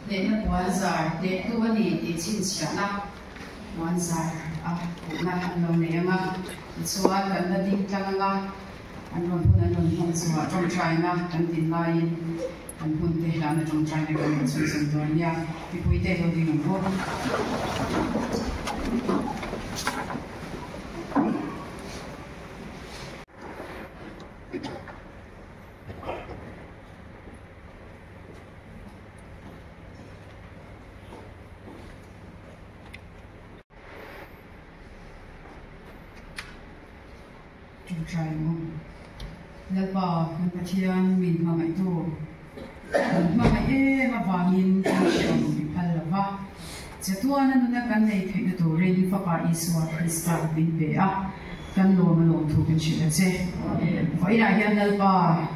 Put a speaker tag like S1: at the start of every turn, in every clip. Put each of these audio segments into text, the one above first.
S1: Hnehna puanzar hnehtu a ni tih chhinchhiahna puanzar a puhna an lo nei ang a, tichuan kan la ding tlang ang a, an rawn hun an rawn hmang chhuah tawngtaina kan din laiin kan hun te hlana tawngtaina kan rawn chhunzawm dawn nia, mipuite lo ding ang bawk. Ṭawngṭai maw? Lalpa kan Pathian min hmangaihtu, kan hmangaih em avangin kan hreawm i phal lo va, chatuana nuna kan nei theihna turin Fapa Isua Krista min pe a, kan lawm a lawm thu kan hrilh a che. Vawiinah hian Lalpa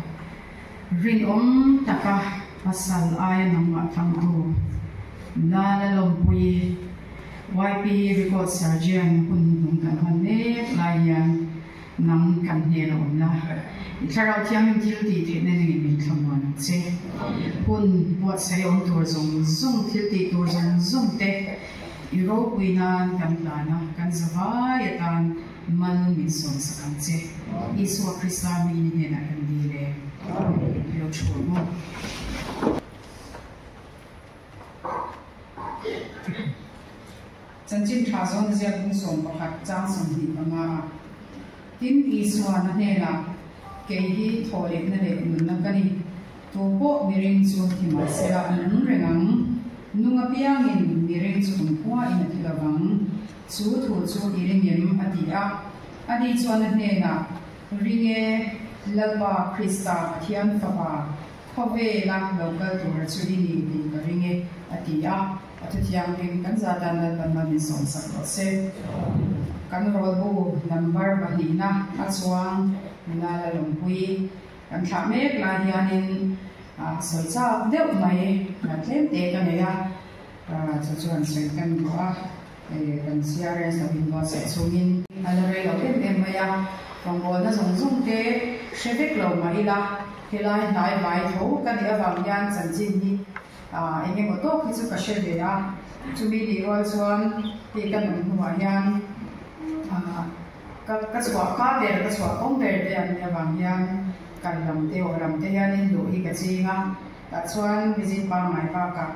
S1: Rinawm taka pasal aia nangmah tlangtu Lala Lawmpui, YP Record Surgeon hun hnuhnung kan hman mek lai hian nang kan hnen a awm la. I thlarau thianghlim thil tih theihna nengin min thlamuan ang che. Hun buatsaih awm tur zawng zawng, thil tih tur zawng zawng te i ropui nan kan hlan a, kan zavai atan Mal min sawm sak ang che. Isua Krista hmingin i hnenah kan dil e. I lo thu ang aw. Chanchin tha zawn ziak bung 11 chang 25 a. Tin, Isuan a hnenah, Kei hi thawhlehna leh nunna ka ni. Tu pawh miring chu thi mahsela a nung reng ang. Nung apiangin miring chu kumkhua in a thi lovang. Chu thu chu i ring em? a ti a. Ani chuan a hnenah, Ring e, Lalpa Krista Pathian Fapa, khawvela lo kal tura chu i ni tih ka ring e, a ti a. A thuthianghlim kan zatan Lalpan mal min sawmsak rawh se. Kan rawlbu number pahnihna a chuang nula la lawmpui kan thlah mek lai hianin sawi chak deuh mai tlem te ka nei a. Chu chuan sawi kan duh a, hei kan CRS lo inbuatsaih chungin a la rei lo em em mai a, rawngbawlna zawng zawng te hre vek lo mah ila helai hnai vai tho ka nih avang hian chanchin hi eng emaw tawk hi chu ka hre ve a, chumi nih rual chuan hei ka nun hnuah hian ka ka chhuah ka ber ka chhuah kawng ber te an nih avang hian kal lam te aw lam te hianin luh hi ka ching a. Tah chuan mizing pangngai bakah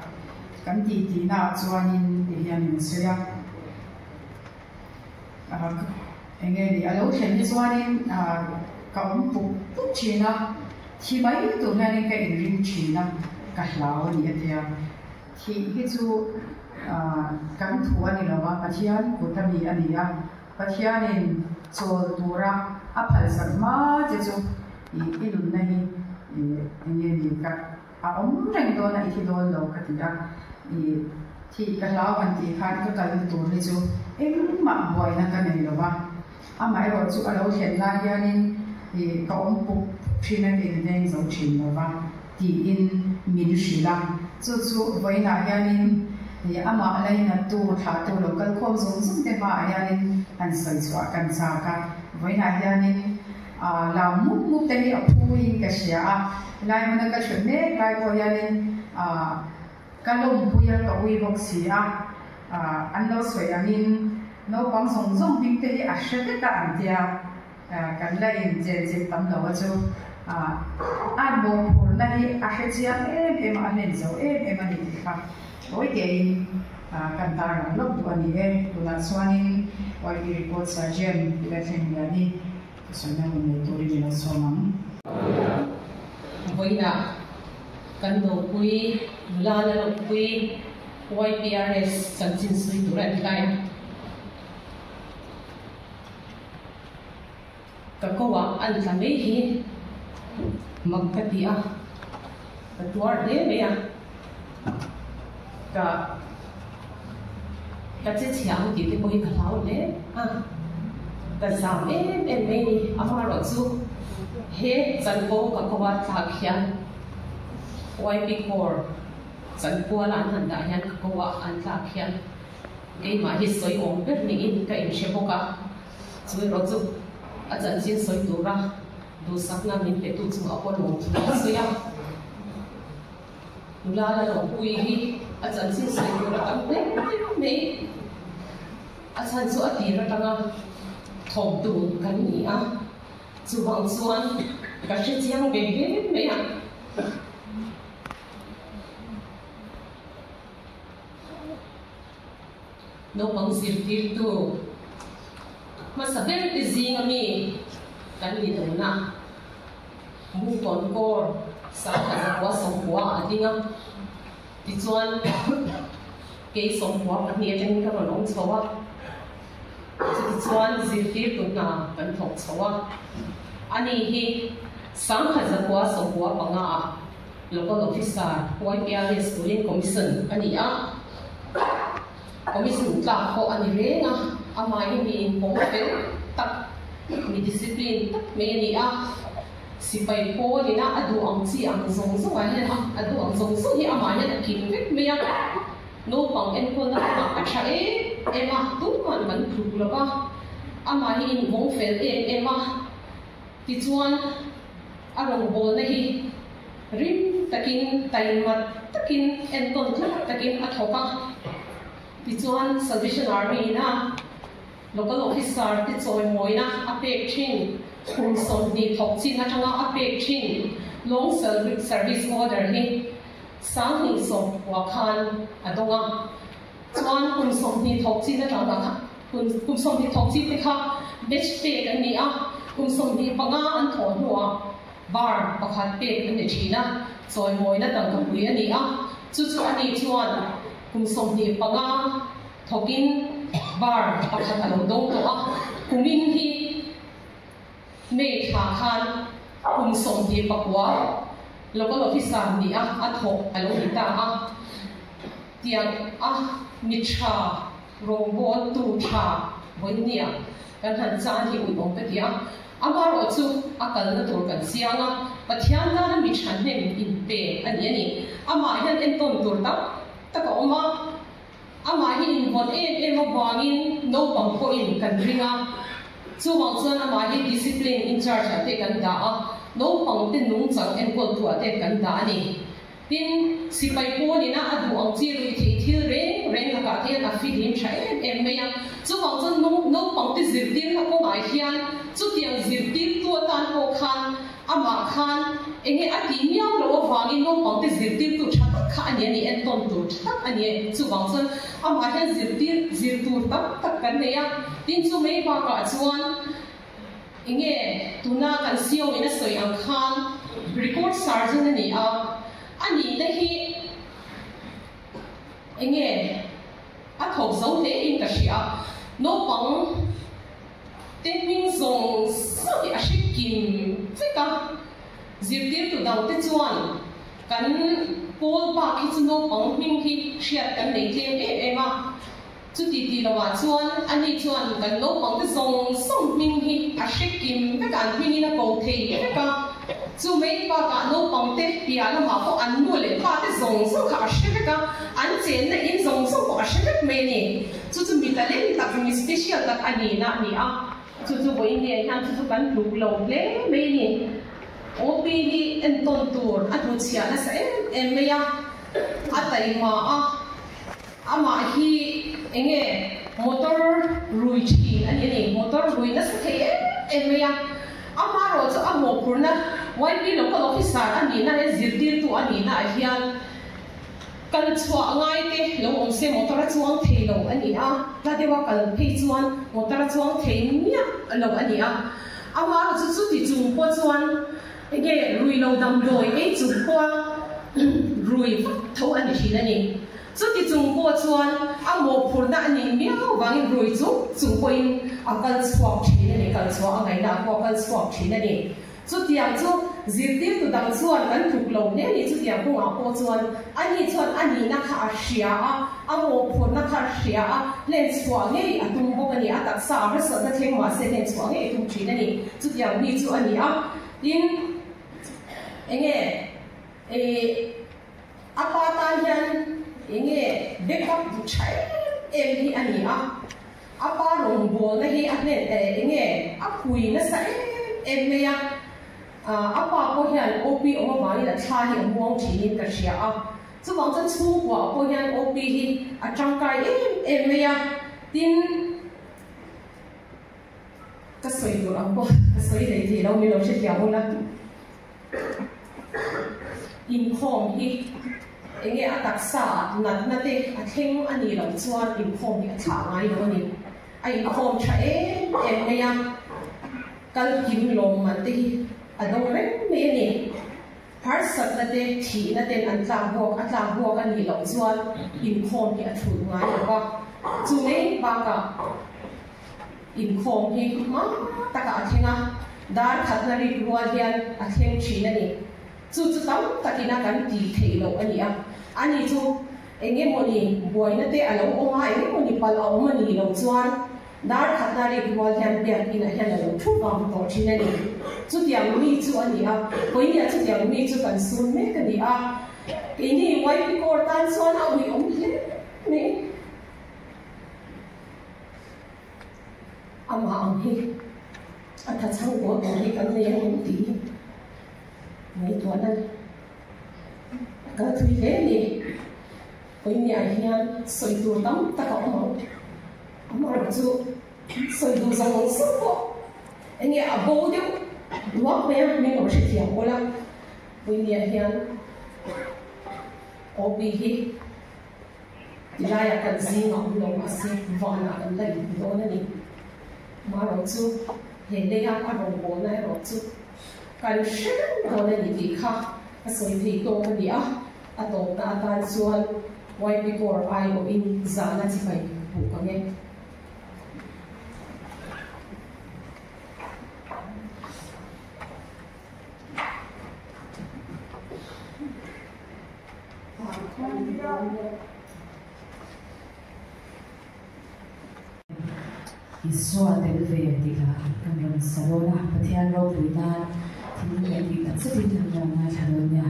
S1: kan tih tihnaah chuanin ti hian min sawi a, eng nge ni a lo thlen hi chuanin ka awm puk puk thin a, thi mai tur hianin ka inring thin a, ka hlau a ni a ti a, thih hi chu kan thu a ni lo va, Pathian kut a mi a ni a, Pathianin chawl tura a phalsak hma che chu i nunna hi eng nge ni ka a awm reng dawn a, i thi dawn lo ka ti a, i thih ka hlau han tih khan ka kalna tur hi chu engmah buaina ka nei lo va, amaherawh chu a lo thlen lai hianin i ka awm puk thin a, ka inveng zo thin lo va tiin min hrilh a, chu chu vawiinah hianin i amah lainattu thlahtu lo kal khawm zung zung te hmaah hianin han sawi chhuah kan chak a, vawiinah hianin A lam mup mup te hi a phu in ka hria a, helai hmuna ka thut mek lai pawh hianin ka lawmpui a, ka ui bawk si a, an lo sawi angin naupang zawng zawng hming te hi a hre vek a an tia, kan la in chenchilh tam lo a chu a mawhphurhna hi a hre chiang em em a, a hlen zo em em a ni tih kha tawi tein kan tarlang lawk duh a ni e. Tunah chuanin YP Report Surgeon ila thleng lian i. Sawi hun nei turin i lo sawm ang.
S2: Vawiinah kan nopui, nula la nopui YPRS chanchin sawi tur a ni lai a. Ka ko ah an tla mai hi mak ka ti a, ka tuar hle mai a. Ka ka che chhia ang tih te pawh hi ka hlau hle a, ka zam em em mai ni. Amaherawh chu he chanpo ka ko a tlak hian YP Corps chanpuala an han dah hian ka ko ah an tlak hian keimah hi sawi awm ber niin ka inhre bawk a, chu erawh chu a chanchin sawi tura duhsakna min petu chu a pawlawm thu a sawi a. Nula la lawmpui hi. A chanchin sawi tur a tam hle mai. A chhan chu a tir atanga thawk tur kan ni a, chuvang chuan ka hre chiang ve hle mai a. Naupang zirtirtu hmasa ber te zinga mi kan ni dawn a, Bungkawn Corps sangha zakua sawmkua a ding a, tichuan kei sawmkua pahnih atangin ka rawn awm chho a, chutichuan zirtirtu hna kan thawk chho a, ani hi sangha zakua sawmkua panga ah Local Officer, YPRS turin Commission a ni a, Commission tlak pawh a ni reng a, amah hi mi inpawng fel tak, mi discipline tak mai a ni a, sipai pawl ina a duh ang chi ang zawng zawngah hian a duh ang zawng zawng hi amah hian a kim vek mai a, naupang enkawlna kawngah a tha em em a, tuman kan tluk lo va, amah hi invawng fel em em a, tichuan. A rawngbawlna hi rim takin, taima takin, entawn tlak takin a thawk a. Tichuan, Salvation Army-ina Local Officer te chawimawina a pek thin, kum 20 thawk chin atanga a pek thin Long Service Order hi 2010 khan a dawng a. Chuan kum 20 thawk chin atanga kha kum 20 thawk chin te kha batch pek an ni a, kum 25 an thawh hnuah bar pakhat pek an ni thin a, chawimawina tangka pui a ni a, chu chu a ni chuan kum 25 thawkin bar pakhat a lo dawng tawh a, kumin hi May thla khan kum 29 local officer ni a a thawk a lo ni ta a. Tiang a mi tha rawngbawl tu tha vawinia kan han chan hi uiawm ka ti a, amaherawh chu a kalna tur kan chiang a, Pathian tana mi thahnem inpe a ni a ni. Amah hian entawn tur tam tak a awm a, amah hi invawn em em avangin naupang pawhin kan ring a, chuvang chuan amah hi discipline in charge ah te kan dah a, naupang te nungchang enkawltu ah te kan dah a ni. Tin, sipai pawlin a a duh ang chi rui theih thil reng reng lakah te hian a fihlim tha em em mai a. Chuvang chuan naupangte zirtirna kawngah hian chutiang zirtirtu atan pawh khan amah khan eng nge a tih miau loh avangin naupangte zirtirtu tha tak kha a ni a ni, entawn tur tha tak a ni e. Chuvang chuan amah hian zirtir zir tur tam tak kan nei a. Tin, chu mai bakah chuan Enge tuna kan CEO in a sawi ang khan record sergeant a ni a, a nihna hi enge a thawk zo hle in ka hria. Naupang te hming zawng zawng hi a hre kim vek a, zirtirtu dang te chuan kan pawl bak hi chu naupang hming hi hriat kan nei tlem em em a. Chuti tih lohah chuan ani chuan kan naupangte zawng zawng hming hi a hre kim vek a, an hmingin a ko thei vek a. Chu mai bakah naupangte piah lamah pawh an nu leh pate zawng zawng kha a hre vek a, an chenna in zawng zawng pawh a hre vek mai a ni. Chu chu mi talent tak, mi special tak a nihna a ni a. Chu chu vawiin nen hian chu chu kan tluk lo hle mai a ni. OP hi entawn tur a hnuchhiah nasa em em mai a, a taima a. Amah hi enge motor rui thin a ni a ni, motor rui nasa thei em em mai a. Amaherawh chu a mawhphurhna YP Local Officer a nihna leh zirtirtu a nihna ah hian kal chhuah ngai te lo awm se motor a chuang thei lo a ni a, hla deuha kal phei chuan motor a chuang thei miah lo a ni a. Amaherawh chu chuti chung pawh chuan enge rui lo damdawi ei chung pawha rui vak tho a ni thin a ni. Chuti chung pawh chuan a mawhphurhna a nih miau vangin rui chung chung pawhin a kal chhuak thin a ni, kal chhuah a ngaihna pawh a kal chhuak thin a ni. Chutiang chu zirtirtu dang chuan kan tluk lo hle a ni, chutiang kawngah pawh chuan ani chuan a nihna kha a hria a, a mawhphurhna kha a hria a, hlen chhuah ngei a tum bawk a ni, a taksa a harsatna thleng mahse hlen chhuah ngei a tum thin a ni. Chutiang mi chu a ni a, tin enge ih. A pa tan hian enge backup duh tha em em hi a ni a, a pa rawngbawlna hi a hnen enge a pui nasa em em mai a, a pa pawh hian OP awm avangin a thla hi a muang thinin ka hria a, chuvang chuan chhungkua pawh hian hi a tangkai em em mai a, tin ka sawi tur ang pawh ka sawi thei thei lo min lo hrethiam ula. Inkhawm hi enge a taksa ah natna te a thleng a nih loh chuan inkhawm hi a thlah ngai lo a ni. A inkhawm tha em em mai a, kal kim lawmman te hi a dawng reng mai a ni. Harsatna te, thihna ten an tlak buak a tlak buak a nih loh chuan inkhawm hi a thulh ngai lo va. Chu mai bakah inkhawm hi hma takah a thleng a, dar khatna rik rual hian a thleng thin a ni. Chu chu tam takin a kan tih theih loh a ni a. Ani chu eng emawni buaina te a lo awm a, eng emawni palh a awm a nih loh chuan Dar khatna rik rual hian biakinah hian a lo thu vang tawh thin a ni. Chutiang mi chu a ni a, Koinia chutiang mi chu kan sun mek a ni a. Keini YP Corps tan chuan a uiawm hle mai. Amah ang hi a tha chhang kuah tur hi kan nei ang em tih hi ngaihtuahna a kal thui hle a ni. Koinia hian sawi tur tam tak a awm ang. Amaherawh chu sawi duh zawng zawng pawh eng nge a bo deuh duak mai a, min lo hrethiam awl a. Puinia hian OP hi tilaiah kan zing a awm lo mahse vanah kan la inhmu dawn a ni. Amaherawh chu he leia a rawngbawlna erawh chu kan hre reng dawn a ni tih kha a sawi thei tawk a ni a. A tawpna atan chuan YP Corps aiawhin zahna chipai buk ang e.
S1: Isua tel ve tih lah kan rawn sa dawn a, Pathian ropui nan thil leh tih tak zetin kan rawn ngaithla dawn nia.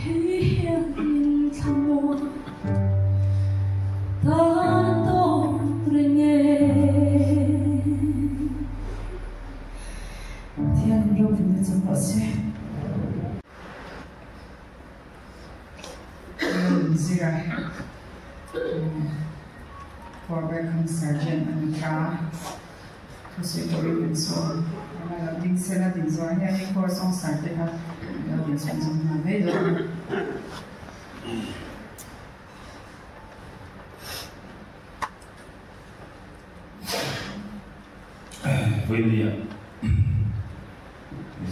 S3: Hei hian min thlamuan tan a tawp reng e.
S1: Pathian ropui chu pawh se. Zira Corps Sergeant a ni ta. Thusawi turin min sawm. Eng a lo ding sela din zuar hianin Corps Sawngsar te kha lo din chhun zawm nghal mai dawn a.
S4: Vawinia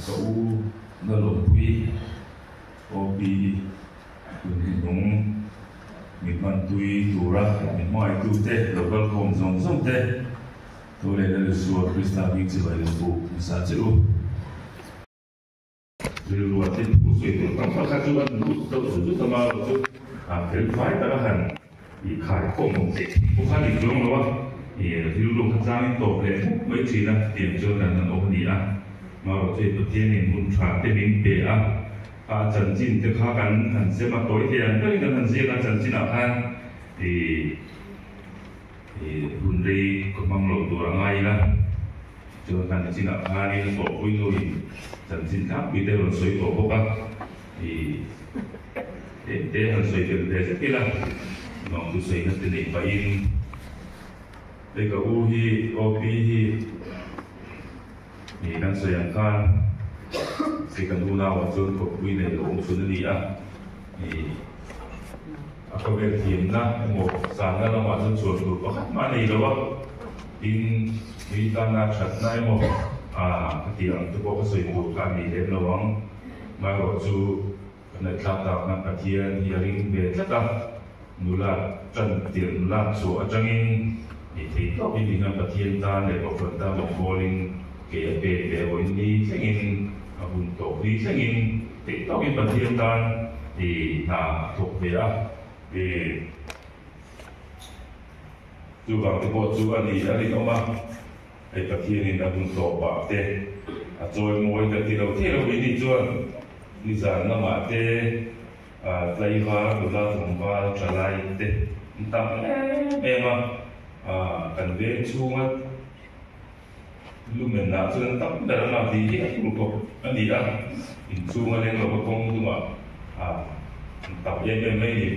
S4: ka u na lawmpui OP tun hnuhnung mi hmantui tura mi hmangaitute lo kalkhawm zawng zawng te tho leh Lal Isua Krista hming chibai lo buk hmasa che u. Rilrua te thu sawi tur tam tak kha chu an lut deuh zut zut a, marawh chu a fel fai tak a han i khai khawm pawh kha dik chuang lo a, i rilru kha tlangin tawp leh hmuk mai thin a, chutiang chuan kan han awm a ni a, marawh chu i Pathianin hun tha te min pe a, a chanchin te kha kan han sem a, tawi thei ang berin kan han ziak a, chanchinah khan i hun rei ka hmang lo tur a ngai ila. Chuan kan chinah khanin tawhpui nuin chanchin tlangpui te rawn sawi tawh bawk a, i eng te han sawi tel ve zet ila, nuam chu sawina te neih pahin hei ka u hi OP hi i kan sawi ang khan hei kan unauah chuan kawppui nei lo awm chhun a ni a, i a khawvel thiamna emaw sanna lamah chuan chhuah tur pakhat mah a nei lo a. Tin, mi tana thatna emaw ka tih ang te pawh ka sawi tur kha a ni lem lo ang. Amaherawhchu, ka ngaihthlak tak nan Pathian hi a ring ve tlat a, nula tan tirh nula chhuah atangin ei thei tawkin ti hian Pathian tan leh Kohhran tan rawngbawlin ke a pek ve a vawiin ni thlengin a hun tawp ni thlengin theih tawkin Pathian tan hna a thawk ve a. Chuvang te pawh chu a ni a rinawm a, hei Pathianin a hun tawpah te a chawimawi kan ti lo thei lo hi ni chuan nizan lamah te tlaivar nula tlangval thalai te an tam em em a, kan veng chhunga lumen ah chuan an tam ber anga tih hi a tur khawp a ni a, inchhunga leng lova kawng dungah an tam em em mai a ni.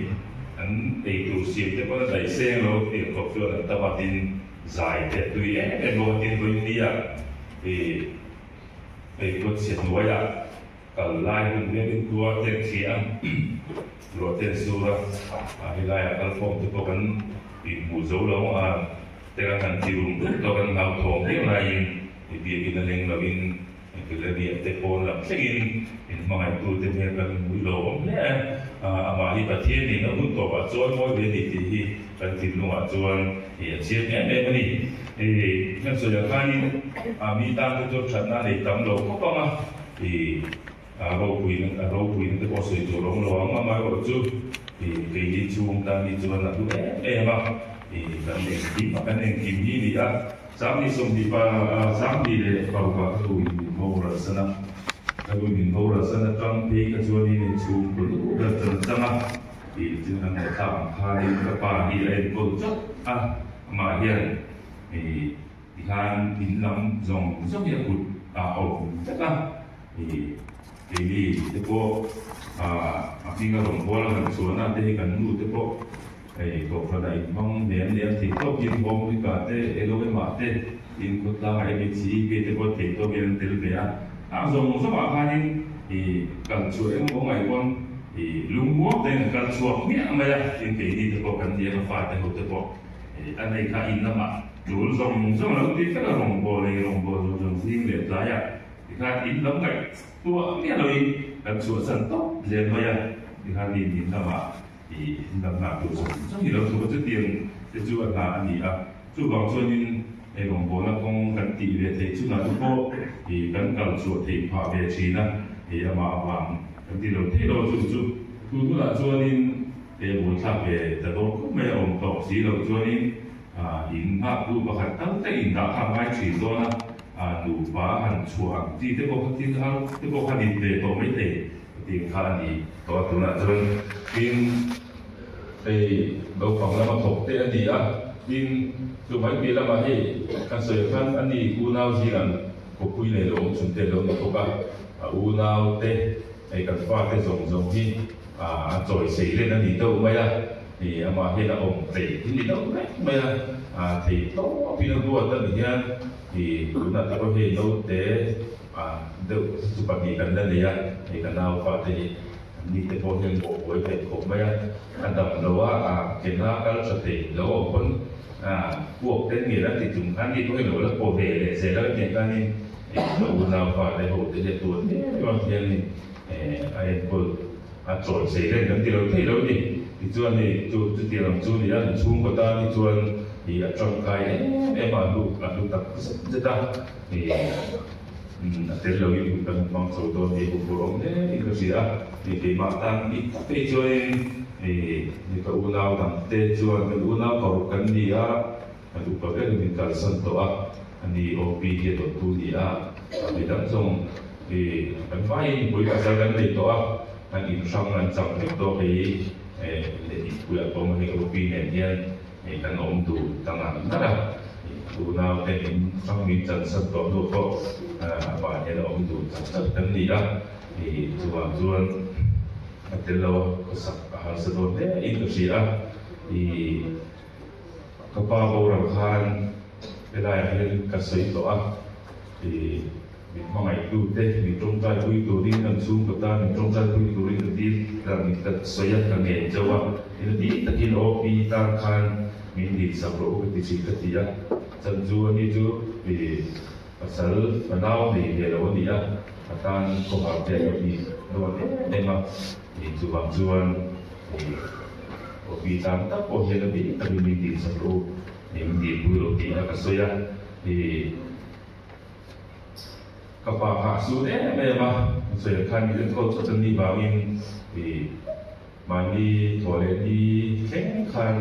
S4: An eitur siam te pawn a daih seng lo tih khawp chuan an tam a, tin zai te a tui em em bawk a, tin vawiin nia ih hei kawtchhe hnuaiah kal lai hun vekin khua te an thli a, ruah te an sur a, helaiah kalkhawm te pawh kan inhmuh zo lo a. Te kan han ti rum rum tawh kan hlauthawng viau laiin i biakin a leng loin Galleria te pawn lam thlengin in hmangaihtu te hmel kan hmui lo awm hle a, amah hi Pathianin a hun tawpah chuan mawi ve a ni tih hi kan thinlungah chuan i a chiang em em a ni. I kan sawi ang khanin mi tan te chuan thatna a nei tam lo khawp ang a, i A ropuina te pawh sawi tur a awm lo ang, amaherawhchu keini chhung tan hi chuan a hlu em em a, kan engkim a kan engkim hi a ni a, 32 36 ka lu in min boral san a, ka lu in min boral san atang phei kha chuanin inchhung kaw luh ber chan chang a, tin kan ngaihthlak ang khanin ka pa hi a enkawl chauh a, amah hian Tikhan in lam zawng zawng hi a kut a awm vek a, keini te pawh a hminga rawngbâwl a kan chuan a te hi kan nu te pawh hei kohhran ah inhmang nen nia theih tawkin home week ah te LOM ah te tin khawtlang ah MHCEP te pawh theih tawkin an tel ve a, a zawng zawng ah khanin kal chhuah engemaw ngaih pawn lungmuang tein an kal chhuak hmiah mai a, tin keini te pawh kan nia ka fate ho te pawh an ei kha in lamah. Tul zawng zawng lo ti vek a rawngbâwl ei rawngbâwl zawng zawng zing leh tlaiah tikhan in lam ngaihtuah miah loin kan chhuahsan tawp zel mai a, tikhan in in lamah ih in lam nghah tur zawng zawng hi lo thawk a, chutiang te chu a hna a ni a, chuvang chuanin ei rawngbâwlna kawng kan tih ve theih chungah te pawh ih kan kal chhuah theih phah ve thin a, ih amah avang kan ti lo thei lo a, chu chu tunah chuanin he buaithlak ve ta dawn khawp mai a awm tawp si loh chuanin. In nghaktu pakhat tal te in dah kha ngai thin dawn a, nupa han chhuah ang chi te pawh kha thil har te pawh kha nih ve tawh mai thei. Chutiang kha a ni tawh a tunah chuan tin hei naupang lama thawk te a ni a, tin chu mai piah lamah hei kan sawi ang khan a ni unau zingah khawpui nei lo awm chhun te lo ni bawk a, a unau te hei kan fate zawng zawng hi a chawi sei len a ni deuh mai a, hei amah hian a awm thei hi ni deuh reng mai a, a thei tawpin a ruat a ni hian tunah te pawh hei naute A deuh chu pahnih kan la nei a, hei ka naupa te hi an ni te pawh hian pawh buai ve khawp mai a, a dam lo a, a kena kal tha thei lo awm pawn a puak te ngel a ti chung khan ni pawh hi lo la pawh ve leh zel a ka tih khanin hei ka unaupa te ho te hi a tuar em em ang hian ni a enkawl a chawi sei reng kan ti lo thei lo ni. Tichuan hei chu chutiang ang chu ni a, inchhungkaw tan hi chuan ih a tangkai em em a, a hlu a hlu tak zet zet a. A tel lo in kan hmang chho dawn tih ka phur awm hle in ka hria a, hei keimah tan bik tak phei chuanin hei ka unau dang te chuan kan unau paruk kan ni a, kan upa ber in min kalsan tawh a, ani OP hi a dawttu ni a, mi dang zawng kan vaiin mipui pasal kan nei tawh a, kan inhrang an chang vek tawh hei leh inpuiah pawh hei OP nen hian. Hei kan awm duh ta ngang ngar a, unau te min hrang min chansan tawh hnu pawh a vah hian a awm duh tak tak kan ni a, hei chuvang chuan a tel lo a khawsak a harsa dawn hle in ka hria a, ih ka pa boral khan helaiah hian ka sawi tawh a, ih. Min hmangaihtu te, min tawngtaipui turin kan chhungkaw tan min tawngtaipui turin ka dil ka ka sawi a, ka ngen chauh a, ina dil takin aw pi tan khan min dilsak rawh u ka ti thin ka ti a, chan chu ani chu i pasal fanau nei ve lo a ni a, a tan khawhar te a lo ni dawn em em a, i chuvang chuan i aw pi tan tak pawh hian a dil takin min dilsak rawh u, min dilpui rawh tih a ka sawi a, i. Ka pa kha a sun em em a, sawi khan min enkawl chawt an nih vangin ih mahni thaw leh ni thleng khan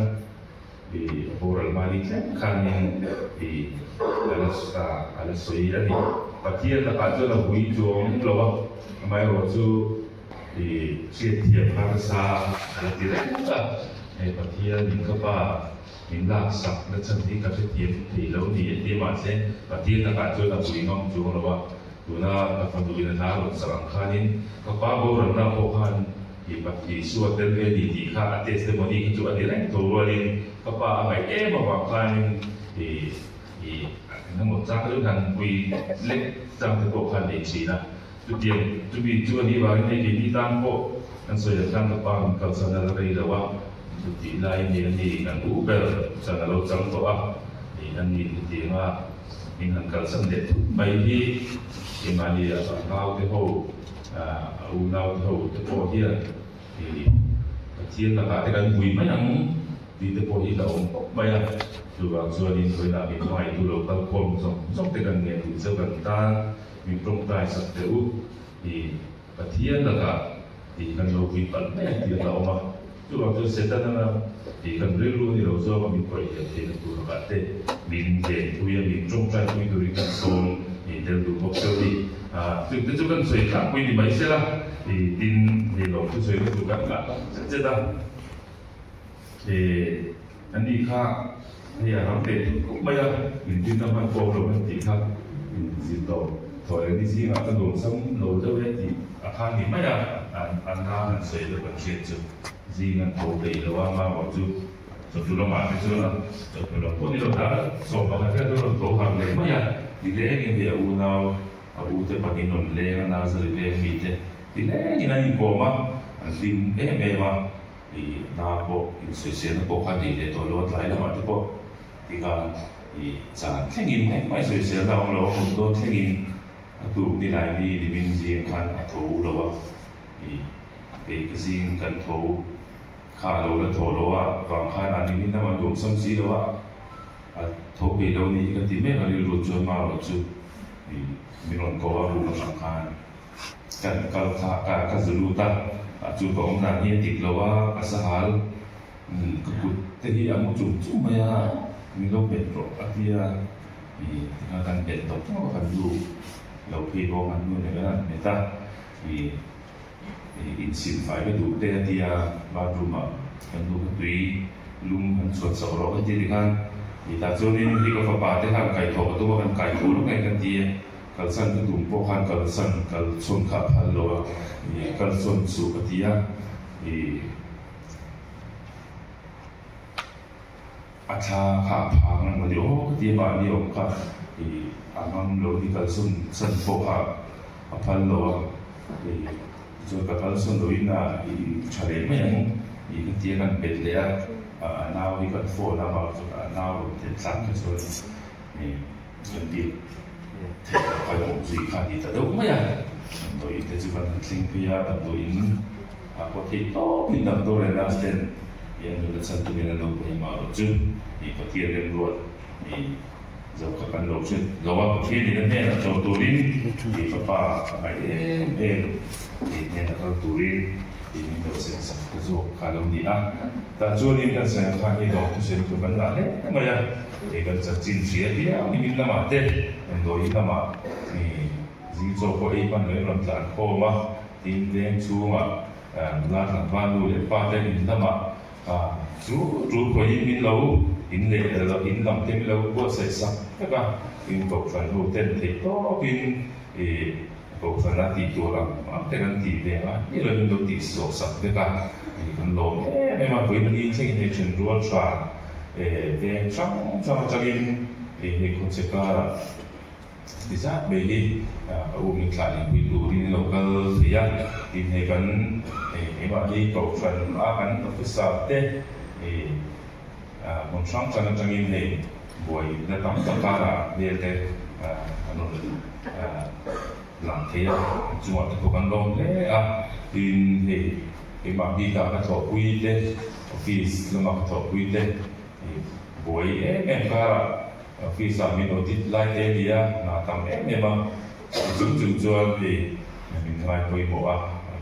S4: ih boral mahni thleng khanin ih a la a la sawi a ni. Pathian lakah chuan a hui chuang lo a, amaherawhchu ih hriatthiam harsa a la ti reng a, hei Pathian in ka pa Min laksak na chhan hi ka hrethiam thei lo ni e ti mahse Pathian lakah chuan a pui ngam chuang lo a, tuna ka fanu in a hla rawn sak ang khanin ka pa boralna pawh khan i Isua tel ve ni tih kha a testimony kha chu a ni reng tho rualin ka pa a ngaih em avang khanin i i engemaw chang chu han pui lek chang te pawh khan nei thin a, chutiang chumi chu a nih vangin hei keini tan pawh kan sawi ang khan ka pa min kalsan a la rei lo a. Chutih laiin ni a ni kan u ber chan a lo chang tawh a, ni a ni hetianga min han kalsan leh thut mai hi keimahni a naute ho, a unaute ho te pawh hian Pathian lakah te kan vui mai ang tih te pawh hi la awm khawp mai a, chuvang chuanin vawiinah min hmangaihtu lo kal khawm zawng zawng te kan ngen duh cheu kan tan min tawngtai sak teh u Pathian lakah tih kan lo vui palh mai ang tih a hlauhawm a, chuvang chuan Setana tih kan rilru ni lo zawk a min khawih hian theihna tur lakah te min venpui a, min tawngtaipui turin kan sawm ih tel duh bawk cheu ni. Chung te chu kan sawi tlangpui ni mai sela ih tin hei lawm chu sawi na tur kan ngah tak zet zet a, ih ani kha hei a ram leh thut khawp mai a, inrinna hman pawh awm lo kan tih kha inzir tawh thaw leh ni zingah ka nuamsam lo deuh e tih a kha ni mai a, an na han sawi deuh kan hriat chu zing an tho peih lo a, mamawh chu chawhnu lamah te chuan a chawhnu lam pawh ni lo ta 11 vel chu a rawn tho harh leh mai a, nilengin hei a unau a u te pahnih rawn leng a, Nazari leng mi te nilengin an inkawm a, an hlim em em a. I hna pawh insawiselna pawh kha nei leh tawh lo a, tlai lamah te pawh tikhan i chan thlengin engmah insawiselna a awm lo a, mut dawn thlengin a tuk ni lai ni nimin zing khan a tho lo a, i kei ka zing kan tho kha a lo la tho lo a, vang khan a nimin lamah nuam sam si lo a, a tho peih lo ni hi ka ti mek a, rilru chuan marawh chu i min rawn ko a, room atang khan. Kan kal kha ka ka zu lut a, a chu ka awm dan hi a dik lo a, ka sahal ka kut te hi a mu chung chung mai a, min lo bet rawh a ti a, ih tikhan kan bet tawp tawp a, kan nu lo phei bawk an nu nen kan han bet a, ih Insilfai ka duh te a ti a, bathroom ah kan nu kha tui lum han chhuat chauh rawh ka ti tikhan tah chuanin hi ka fapa te khan kaihthawh ka tum a, kan kaitho lawk nge ka ti a, kalsan ka tum pawh khan kalsan kalchhawn kha a phal lo a, kalchhawn suh ka ti a, A thla kha a phang a mawni aw ka ti a, mahni awm kha ih a ngam lo ni kalsawn san pawh kha a phal lo a, ih tichuan ka kalsawn lo in a ih tha leh mai ang ih ka ti a kan bet leh a, a nau hi kan phone a amah chu a nau rawn thlen thlak kha chuan ih kan biak theih loh kha awm zui kha a ni ta deuh mai a, damdawiin te chu kan han thleng phei a, damdawiin A khaw theih tawp in doctor leh nurse ten i an nuna chhan tumin an lo pe mah rawh chu i Pathian remruat i zo kha kan lo hre lo a, Pathian in a hnenah chaw turin i fapa a ngaih em em i hnenah kal turin i min lo sen sak ta zawk kha lo ni a. Tah chuanin kan sawi khan hi dawng thusawi tur kan ngah hle mai a, i kan chanchin hria viau ni min lamah te damdawiin lamah i zing chaw pawh ei hman loin rawn tlan khawm a. Tin, veng chhungah nula tlangval nu leh pa te in lamah chu tul khawihin min lo in leh lo in lam te min lo buatsaih sak vek a, tin kohhran ho ten theih tawkin ih kohhrana tih tur ang ang te kan tih ve ang a, ni lo min lo tih zawh sak vek a, ih kan lawm em em a, vawiin ni thlengin hei then rual tha veng hrang hrang atangin ih hei khawchhe karah. Ti zat mai hi ka u min thlah leh pui turin lo kal thei a, tin hei kan keimah hi kohhran a kan officer te hmun hrang hrang atangin hei buai na tam tak karah hmel te an rawn lang thei a, an chungah te pawh kan lawm hle a, tin hei keimah bikah ka thawhpui te office lama ka thawhpui te buai em em karah Office ah min audit lai te a ni a, hna tam em em a, chung chung chuan hei min ngai pawimawh a,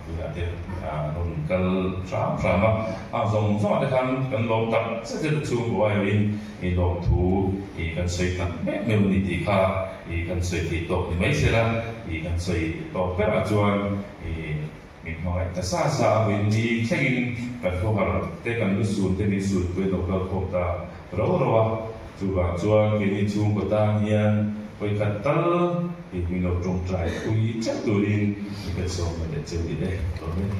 S4: tunah te an rawn kal hram hram a, a zawng zawngah te khan kan lawm tak zet zet a chhung buai loin i lawmthu i kan sawi tak mek meuh a ni tih kha i kan sawi theih tawk ni mai se la, i kan sawi tawk berah chuan i min hmangaih ta sa sa a, vawiin ni thlengin kan khawhar te kan lu sun te min sun pui an lo kal khawm ta ro ro a, chuvang chuan keini chhungkaw tan hian vawikhat tal i min lo tawngtai pui teuh turin i kan sawm na leh cheu ni e. Amen.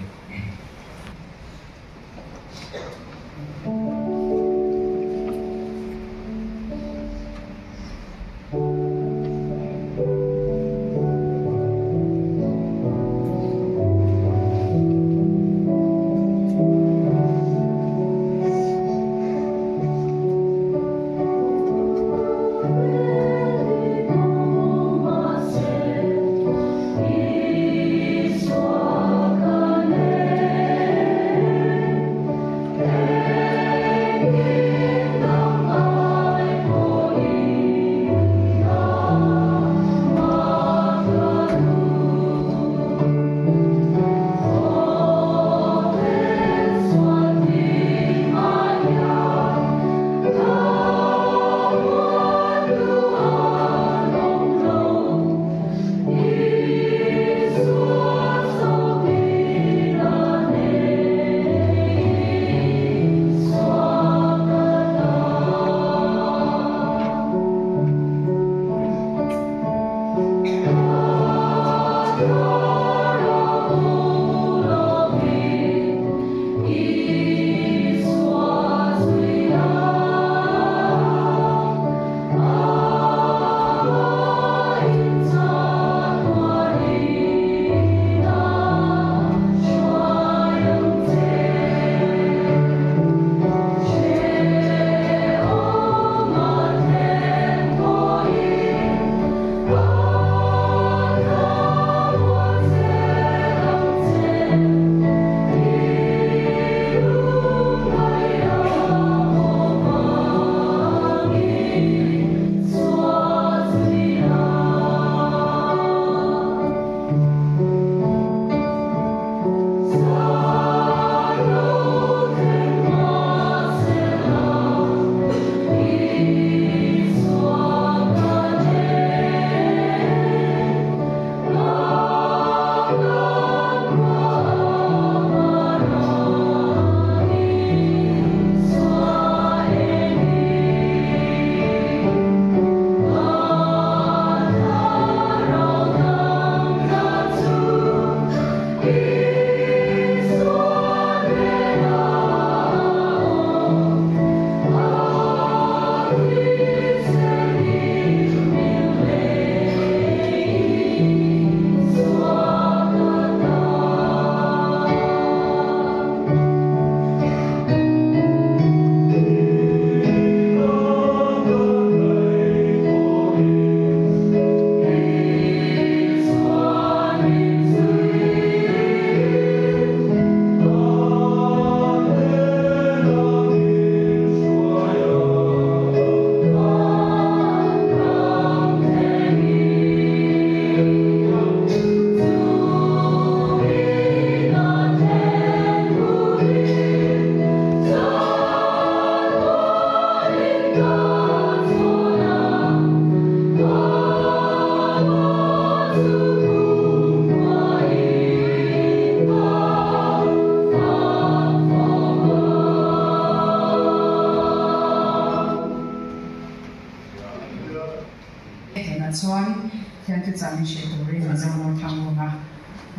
S1: min hrilh turin Mizo Northangunga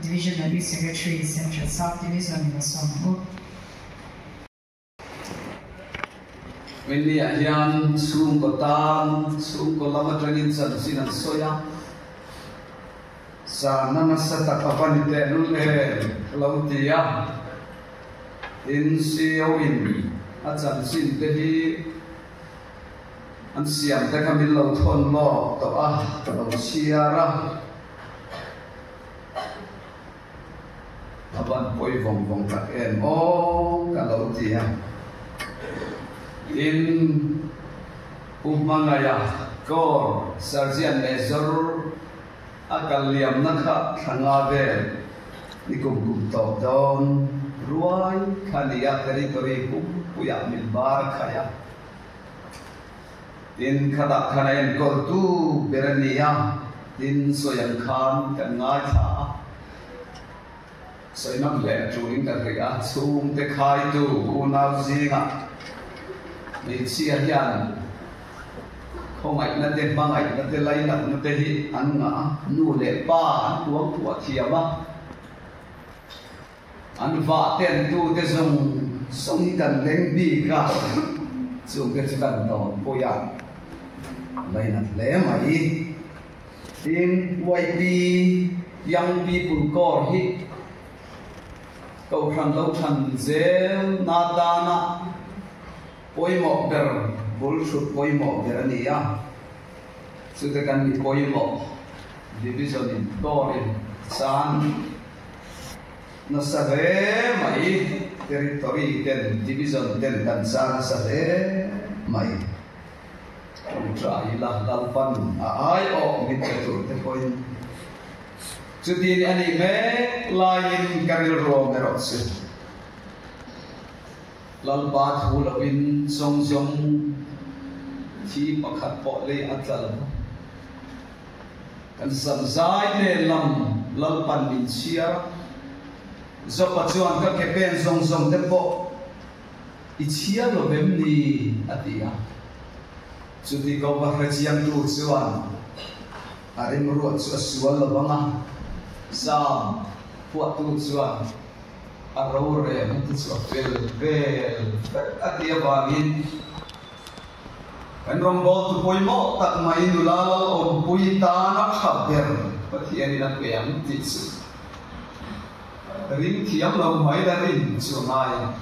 S1: Divisional Youth Secretary, Central Sub Division in a sawm ang u.
S5: Winnie-ah hian chhungkaw tan, chhungkaw lam atangin chanchin an sawi a, zahna nasa tak a va ni tehlul em ka lo ti a, tin CEO-in a chanchin te hi an siam te kha min lo thawn lawk tawh a, ka lo chhiar a. A van pawi vawng vawng tak em aw ka lo ti a. Tin, Pu Hmangaia Kaur Sergeant Major a kal liamna kha thla nga vel ni kum kum tawp dawn ruai kha ni a, territory pumpuiah min bar khaih a. Tin, khatah khan a enkawltu ber a ni a, tin sawi ang khan kan ngaithla a. Sawi nawm leh tulin ka hria a, chhungte khaitu unau zingah hmeichhia hian khawngaihna te, hmangaihna te, lainatna te hi an ngah a, nu leh pa an kuangkuah thiam a. An vah ten tute zawng zawng hi kan leng bik a, chungte chu kan tawn pawih a, lainat hle mai. Tin, YP, Young People Corps hi Kohhran lo than zel na tana pawimawh ber, bul hrut pawimawh ber a ni a, chute kan mi pawimawh Division in Corps in chan Nasa hle mai, territory ten, division ten kan sa nasa hle mai. Tawngtai ila Lalpan a aiawh min pe tur te pawhin chutin a nih mek laiin ka rilruam erawh chu Lalpa thu loin zawng zawng thi pakhat pawh lei a tla lo. Kan samzai nen lam Lalpan min chhiar a, Jopa chuan ka ke pen zawng zawng te pawh i chhiar lo vem ni? a ti a. Chuti ko va hre chiangtu chuan a rimruat chu a sual lo vang a, Zam phuahtu chuan a rorelna te chu a fel vel vek a ti avangin, Kan rawngbawltu pawimawh tak mai nula Lalawmpui tana tha ber Pathianin a pe ang tih chu ring thiam lo mai la rin chu a ngai a.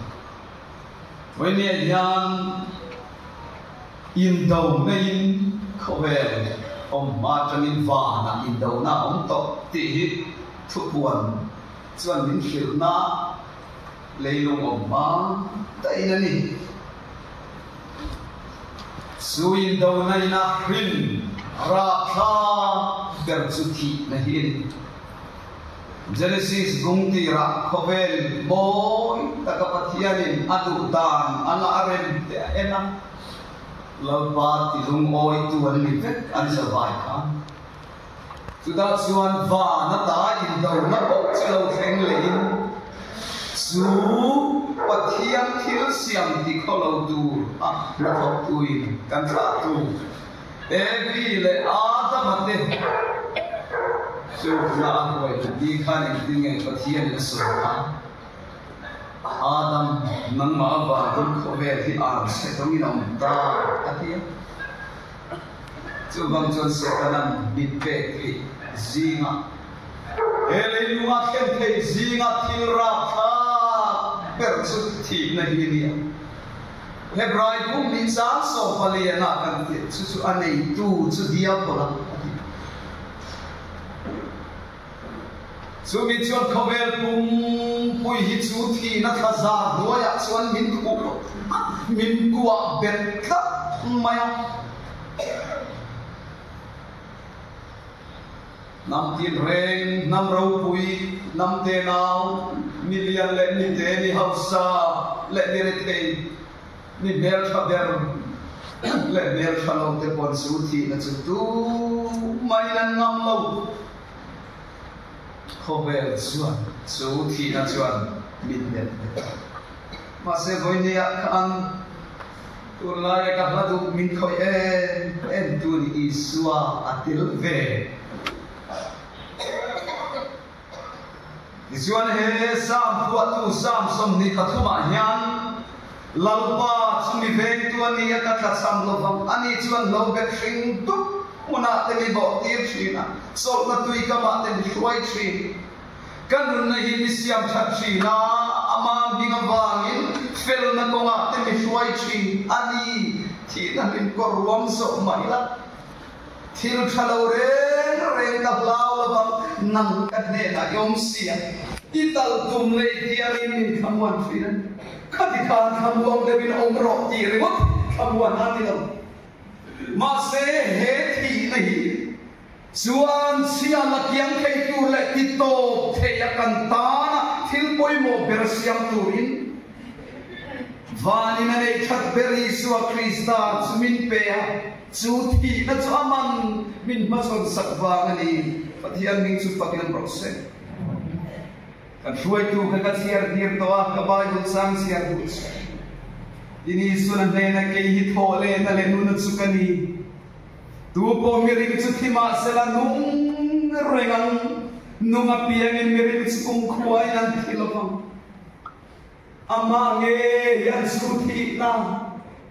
S5: Vawinia hian indo neiin khawvel awm hma atangin vanah indona a awm tawh tih hi thupuan chuan min hrilhna leilung awm hma daih a ni. Chu indona ina hrin rapthlak ber chu thihna hi a ni. Genesis bung tirah khawvel mawi taka Pathianin a duh dan anga a rem te a en a, Lalpa tilungawitu an ni vek an zavai khan. Chutah chuan van ata indona pawh chu lo thleng lehin chu Pathian thil siam ti khaw lo tur a hnathawktuin kan thlahtu Evi leh Adama te chu hna a hruai hna ti khan engtin nge Pathianin a sawi a, Adam, nangmah avangin khawvel hi ar chhe tawngin a awm ta a ti a. Chuvang chuan Setanan min pek theih zinga he leilunga thlen theih zinga thil rapthlak ber chu thihna hi a ni a. Hebrai pum nih chang 14 ah kan tirh chu chu a neitu chu Diabola a ti. Chumi chuan khawvel pumpui hi chu thihna thla zar hnuaiah chuan min khuh min kuah bet tlat mai a. Hnam tinreng, hnam ropui, hnam tenau, mi lian leh mi te, mi hausa leh mi rethei, mi hmeltha ber leh hmeltha lo te pawn chu thihna chu tumah in an ngam lo. Khawvel chuan chu thihna chuan min melh vek a. Mahse vawinia khan tunlaia ka hla duh min khawih em em tu ni Isua a tel ve. Tichuan he Salm phuahtu Salm 23 ah hian, Lalpa chu mi vengtu a ni a, ka tlachham lovang, ani chuan hlo bet hring dup hmunah te mi bawhtir thin a, chawlhna tui kamah te mi hruai thin. Ka nunna hi mi siam that thin a, ama hming avangin felna kawngah te mi hruai thin a ni. Thihna hlim kawr ruam zawh mah ila, thil tha lo reng reng ka hlau lovang, nang ka hnenah i awm si a, i tal tum lei tiangin min thlamuan thin a ni. Khati khan thlamuang deuhin awm rawh tih ringawt thlamuan a ni lo. Mahse, he thihna hi Chuan chhia la kiang thei tur leh ti tawp thei a kan tana thil pawimawh ber siam turin Vanin a neih that ber Isua Krista chu min pe a, chu thihna chu a man min hmachhawn sak vang a ni. Pathian hming chu fakin an rawh se. Kan hruaitu kha ka chhiar tir tawh a, ka Bible chang chhiar duh chu. Tin Isuan a hnenah kei hi thawh lehna leh nuna chu ka ni. Tu pawh miring chu thi mahsela nung reng ang, nung apiangin miring chu kumkhuain an thi lo vang. Amah ngei an chu thihna,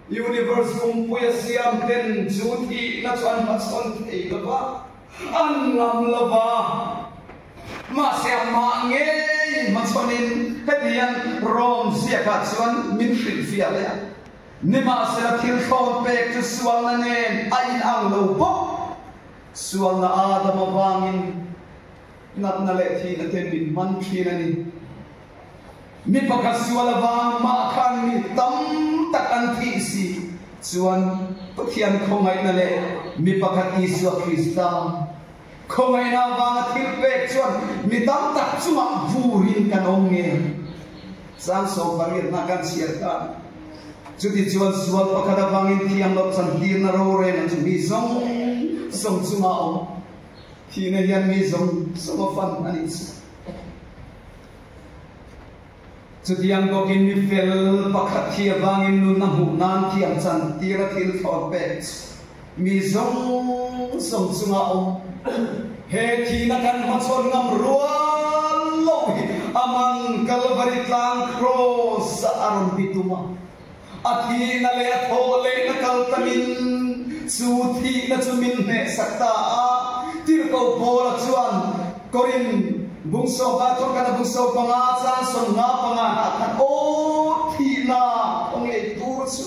S5: universe pumpuia siam ten chu thihna chu an hmachhawn thei lo va, an ngam lo va. Mahse amah ngeiin hmachhawnin hetiang Rom ziakah chuan min hrilhfiah leh a. Nimahsela thil thlawn pek chu sualna nen a inang lo bawk. Sualna Adam avangin natna leh thihna te min man thin a ni. Mi pakhat sual avang mah khan mi tam tak an thih si chuan Pathian khawngaihna leh mi pakhat Isua Krista khawngaihna avanga thil pek chuan mi tam tak chungah vurin kan awm nge? Chang 18 na kan chhiar ta. Chuti chuan sual pakhat avangin thiam loh chantirna rorel chu mi zawng zawng chunga awm. Thihna hian mi zawng zawng a fan a nih chu. Chutiang bawkin mi fel pakhat thi avangin nunna hmuh nan thiam chantira thil thlawn pek chu mi zawng zawng chunga awm. He thihna kan hmachhawn ngam rual loh hi aman Kalvari tlang kraws ah a rawn ti tum a. A thihna leh a thawh lehna kal tangin chu thihna chu min hnehsak ta a. Tirhkoh Paula chuan Korin bungso pa thawkhat a bungso panga chang 55 ah khan aw thihna aw ngei tur chu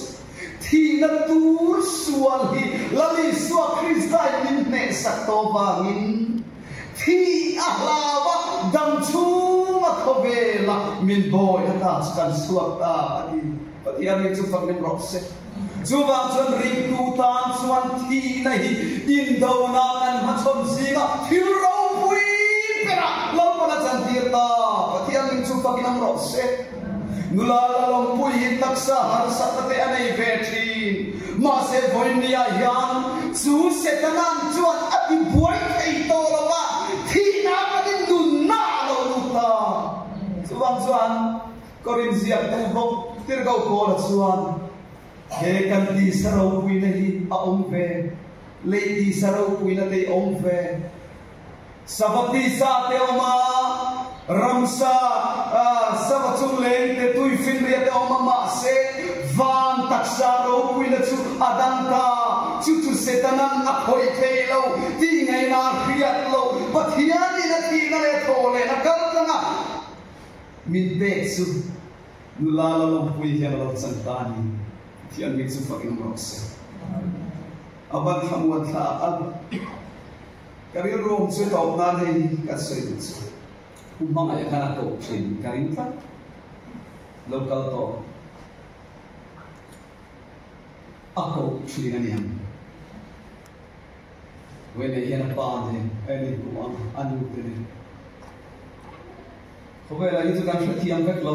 S5: Thihna tur sual hi Lal Isua Krista in min hnehsak tawh vangin thih a hlau a, dam chhung a khawvel a, min bawi a ta chu kan chhuak ta a ti. Pathian hi chu fak min rawh se. Chuvang chuan ringtu tan chuan thihna hi indona kan hmachhawn zinga thil ropui berah Lalpan a chantir ta. Pathian min chu fakin am rawh se. Nula la lawmpui hi taksa harsatna te a nei ve thin. Mahse vawinia hian chu Setana'n chuan a ti buai thei tawh lo va, thihna atangin nunna a lo lut ta. Chuvang chuan Korin ziaktu bawk Tirhkoh Paula chuan he kan tisa ropuina hi a awm ve, lei tisa ropuina te hi a awm ve. Sava tisa te awm a, ramsa, sava chungleng te, tuifinriat te awm a, mahse van taksa ropuina chu a dang ta. Chu chu Setanan a khawih thei lo, tih ngaihna a hriat lo. Pathianin a thihna leh thaw lehna kal tlanga min pek chu nula la lawmpui hian a lo chan ta a ni. Pathian mi chu fakin awm rawh se. A van thlamuan thla a. Ka rilru awm chu tawp nan hei hi kan sawi duh chu Pu Hmangaih khan a koh thin ka ring tlat lo kal tawh a koh thin a niang. Vawiinah hian a pa nen a en inhmuh ang a nu te nen. Khawvelah hi chu kan hrethiam vek lo.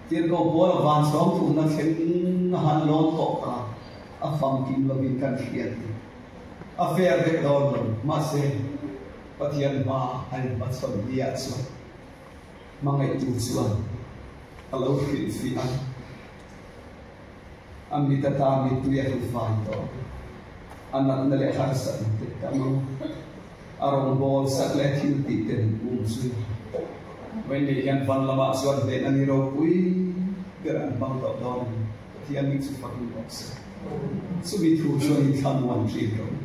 S5: Tirhkoh Paula van sawm thumna thleng a han lawn tawh kha a famkim lovin kan hriat hi. A fair vek dawn lo, mahse Pathian hma a inhmachhawn ni ah chuan hmangaihtu chuan a lo hrilhfih ang. A mit ata mittui a hlufai tawh ang. A natna leh harsatna te tam ang. A rawngbâwl sak leh thil tih ten um zui. Vawiin hian van lamah chuan hnehna ni ropui ber an hmang tawh dawn a ni. Pathian ning chu fakin awm se. Chumi thu chuan in thlamuan thin rawh u.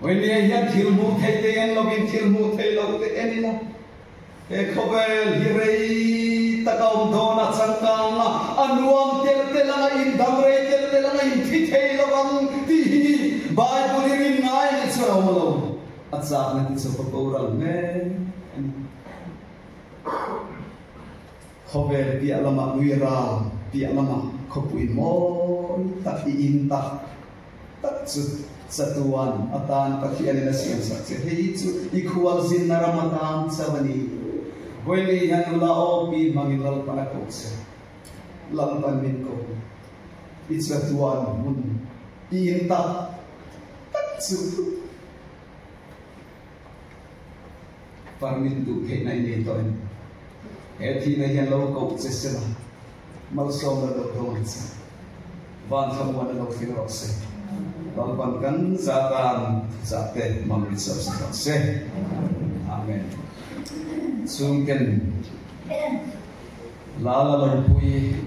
S5: Vawiin hian thil hmuh theih te en lovin thil hmuh theih loh te en ila. He khawvel hi rei tak a awm dawn a, changkang a, a nuam telh telh ang a, indang rei telh telh ang a, inthi thei lo ang tih hi Bible i rin ngai nih chuan a awm lo. A chakna ti chawp a boral mek a ni. Khawvel piah lamah nui ral piah lamah khawpui mawi tak i in tak tak chu chatuan atan Pathianin a siamsak che. Hei chu i khualzinna ram atan chauh a ni. Vawiin hian nula aw pi hmangin Lalpan a ko che. Lalpan min ko. I chatuan hmun i in tak tak chu Permit duh theihna i nei tawh em? He thihna hian lo koh che se la, malsawmna lo dawng ang che. Van thlamuan a lo thleng rawh se. Lalpan kan zatan thuchah te hmang in sawp se rawh se. Amen. Chhungten Lala Lawmpui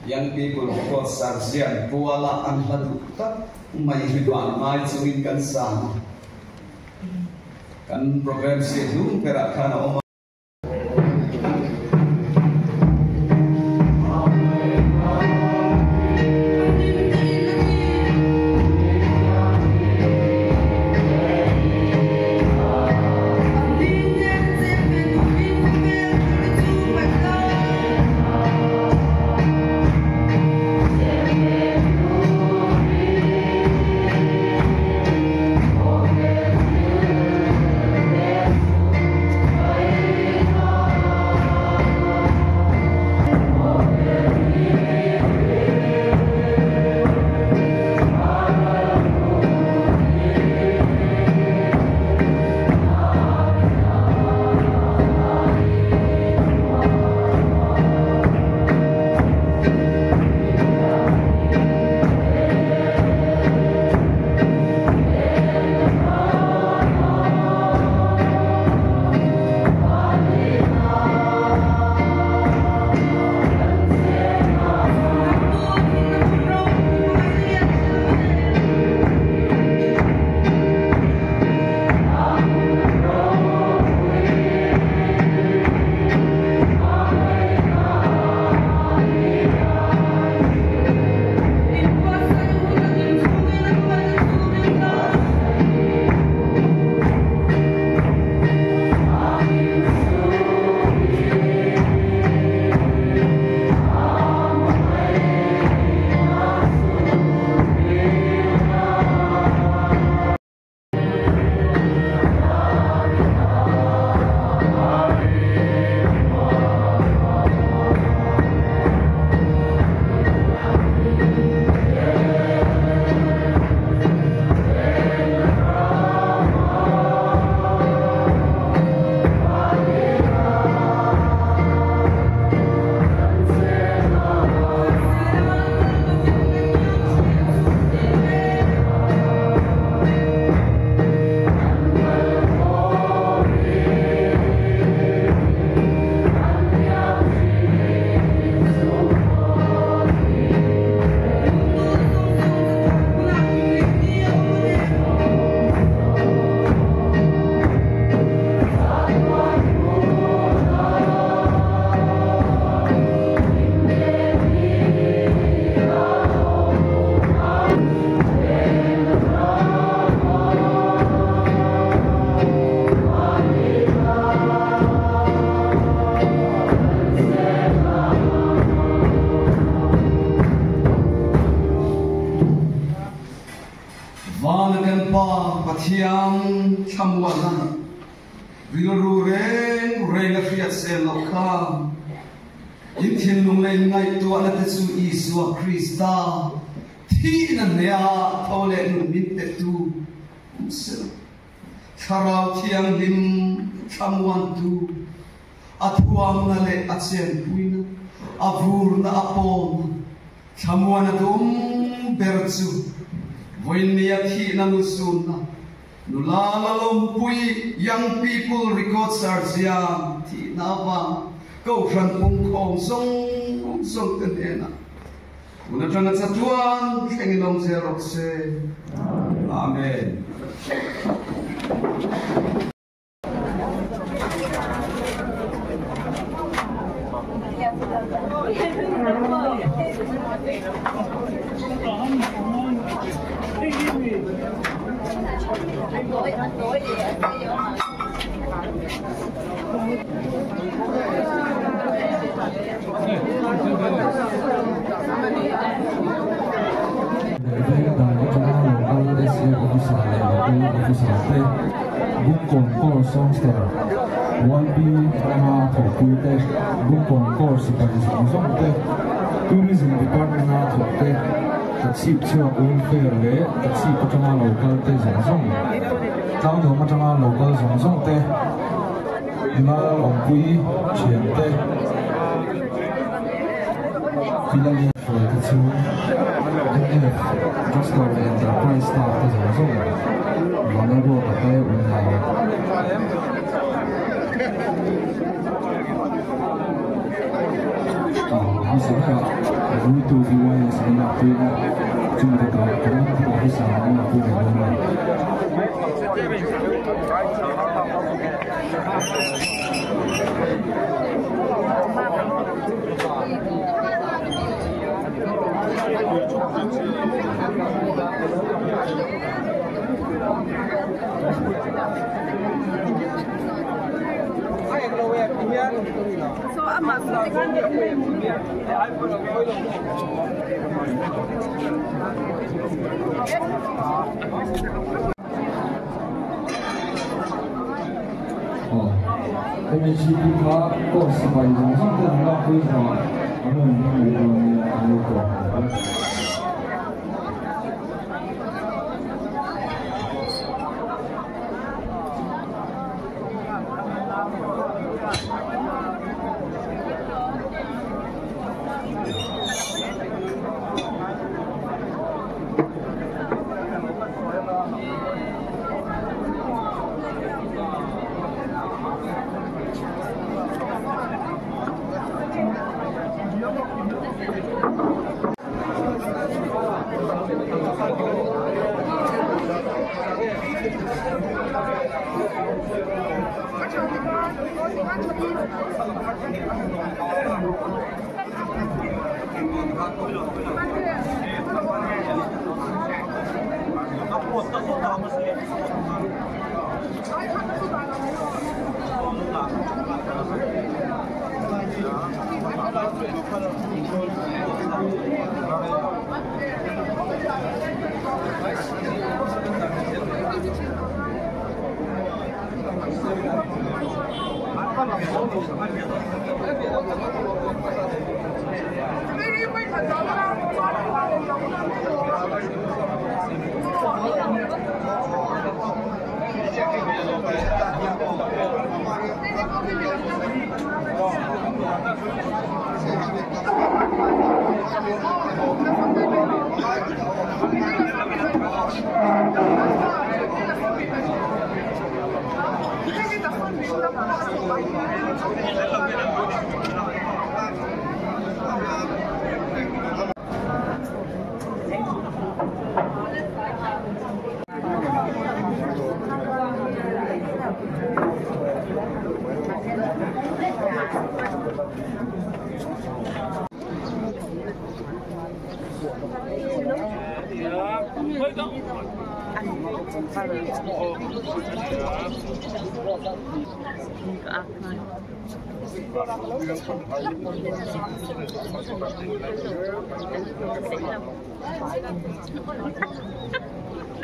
S5: Young People Record Sarzian Puala an hla duh tak mai hi van ngai chungin kan sang a. Kan program siah hlum berah khan a awm a. Vana kan Pa Pathian thlamuanna rilru reng reng a hriat sel loh kha in thinlung leh in ngaihtuahna te chu Isua Krista thihna hneha tho leh nun min petu awm sela. Thlarau Thianghlim thlamuantu, a thuamna leh a chenpuina, a vurna a pawlna, thlamuana tum ber chu vawiinnia thihna lusunna, nula la lawmpui Young People Record Sarzian thi. thihna avang Kohhran pumkhawm zawng zawng te hnenah tun atanga chatuan thlengin awm zel rawh se. Amen.
S6: Veng dang atanga local SA officer leh local officer te, Bungkawn Corps Songster, YB lama thawhpui te, Bungkawn Corps sipai zawng zawng te, Tourism Department a thawk te, Tachhip chhuak welfare leh Tachhip atanga local te zawng zawng, Tlangnuam atanga local zawng zawng te, Nula awmpui thian te, Pilali hruai te chu NF Drugstore leh Enterprise staff te zawng zawng Vanlalruata te unau. Hmasa berah Ruitu BYS an lakpui a, chumi te tah Community Officer an lakpui leh dawn a. MHCP kha course sipai zawng zawng te an lakpui zawhah an rawn hmang leh dawn nia an lo kawm ang a.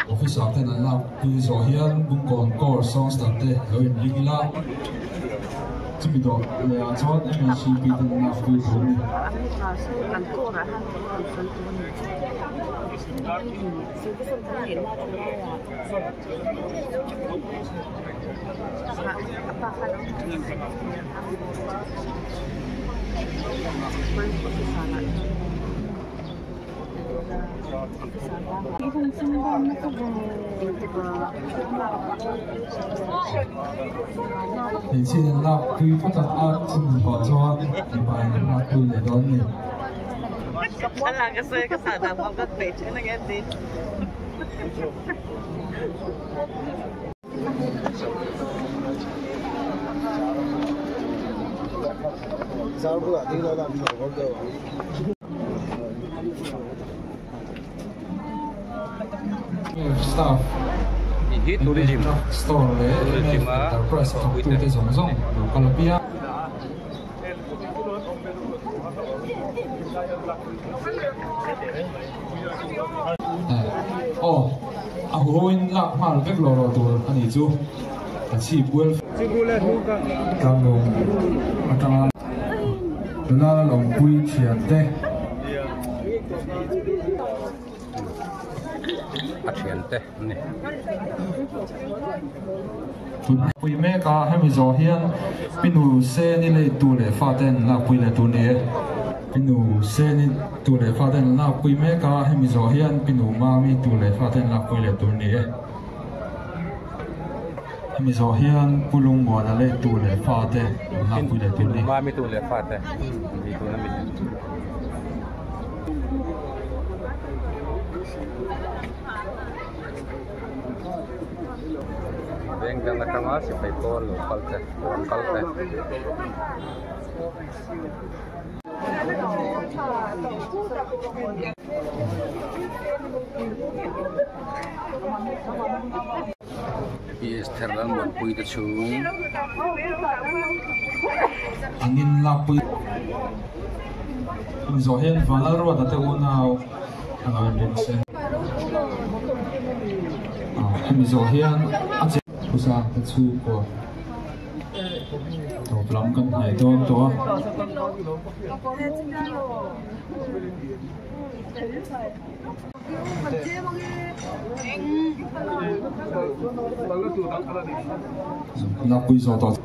S6: Officer ten an lak pui zawh hian Bungkawn Corps Songster te lo inring ila, chumi dawh leh ah chuan MHCP ten an lak pui tur a ni. Hmeichhia in lak pui phawt a a chumi pah chuan mipa in an lak pui leh dawn a ni. Staff store leh enterprise a thawktute zawng zawng lo kal apiang. Aw a huhoin lak nghal vek lo rawh tur a nih chu a chhip bual tlanglawng atanga nula lawmpui thian te.
S7: A thian te an ni.
S6: Pui mek a hemi zawh hian Pinu Seni lei tu leh fate an lakpui leh tur ni e. Pinu Seni tu leh fate an lakpui mek a hemi zawh hian Pinu Mami tu leh fate an lakpui leh tur ni e. Hemi zawh hian Pu Lungmuana lei tu leh fate an lakpui leh tur ni.
S7: Pinu Mami tu leh fate ni tun a mi. Veng dang atanga sipai pawl lo kal te an kal te. PS thar an buanpui te chhung.
S6: An in lakpui zawh hian Vanlalruata te unau a lo in bawk se. Hemi zawh hian a che phusa te chhungkua tawp lam kan hnaih dawn tawh a. Lakpui zawh tawh.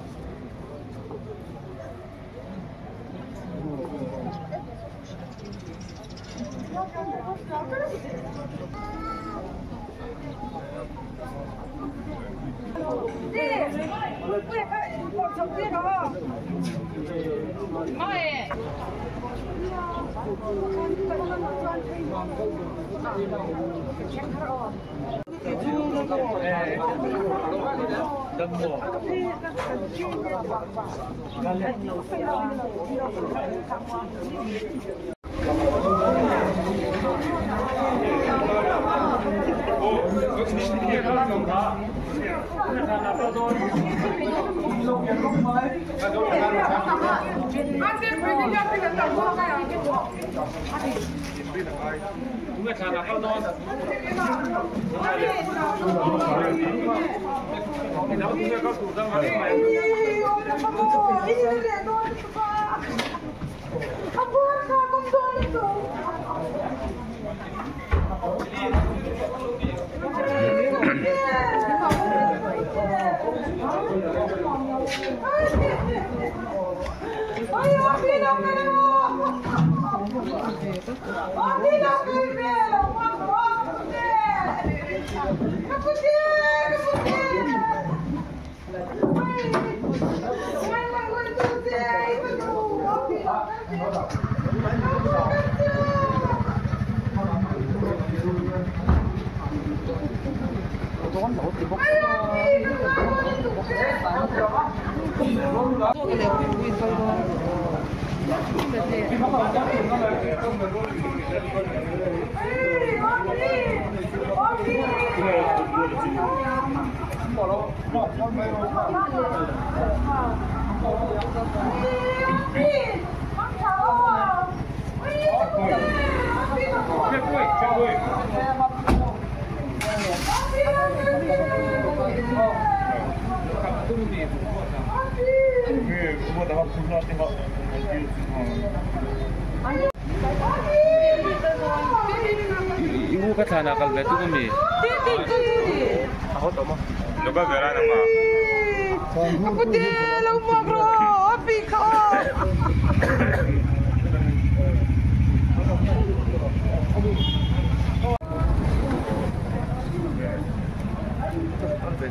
S7: Ve.